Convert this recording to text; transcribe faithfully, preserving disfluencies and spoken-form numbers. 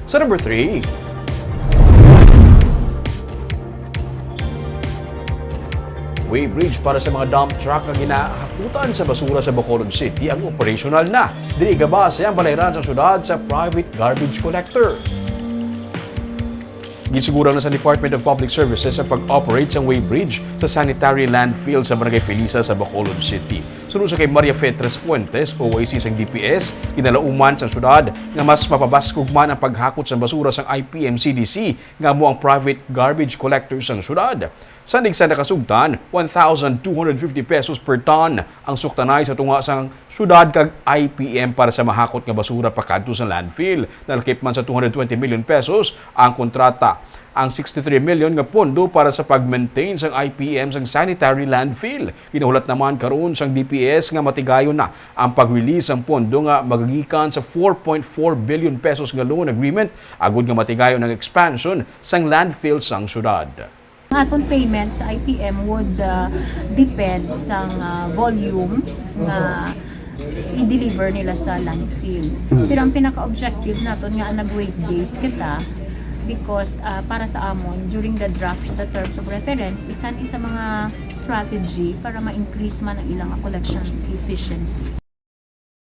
Sa number three, weighbridge para sa mga dump truck nga ginahakutan sa basura sa Bacolod City ang operasyonal na. Diri gabase ang balayran sa syudad sa private garbage collector. Ginsiguro na sa Department of Public Services ang pag-operate sang weighbridge sa sanitary landfill sa Barangay Felisa sa Bacolod City. Suno sa kay Maria Fetres Fuentes, O I C sang D P S, ginalauman sang syudad nga mas mapabaskog man ang paghakot sang basura sang I P M C D C nga amo ang private garbage collector sang syudad. Sa nigsa nakasugtan, one thousand two hundred fifty pesos per ton ang suktanay sa tunga sang syudad kag I P M para sa mahakot nga basura pakadto sa landfill. Nalakip man sa two hundred twenty million pesos ang kontrata. Ang sixty-three million nga pondo para sa pag-maintain sang I P M sang sanitary landfill. Ginahulat naman karon sang D P S nga matigayon na ang pag-release sang pondo nga magagikan sa four point four billion pesos nga loan agreement agud nga matigayon ang expansion sang landfill sang syudad. Ang aton payment sa I P M would uh, depend sa uh, volume nga i-deliver nila sa landfill. Pero ang pinaka-objective naton nga nag-weight-based kita because uh, para sa amon, during the draft of the terms of reference, isa ni sa mga strategy para ma-increase man ang ilang collection efficiency.